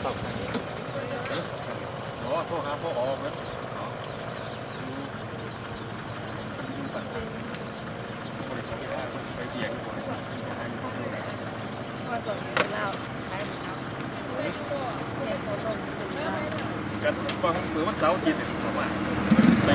ບໍ່ ໂທຫາພໍ່ອອກເນາະ ເນາະ ຢູ່ ມັນຢູ່ບ້ານ ບໍ່ໄດ້ເຂົ້າໄປຫາ ໄປເບິ່ງ ໄປຫາຢູ່ ເພາະວ່າຊ່ວງນີ້ລາວຂາຍເນາະ ແມ່ນບໍ່ ແມ່ນບໍ່ ກໍບາງມື້ວັນເສົາອາທິດນີ້ເຂົ້າມາ ໄປ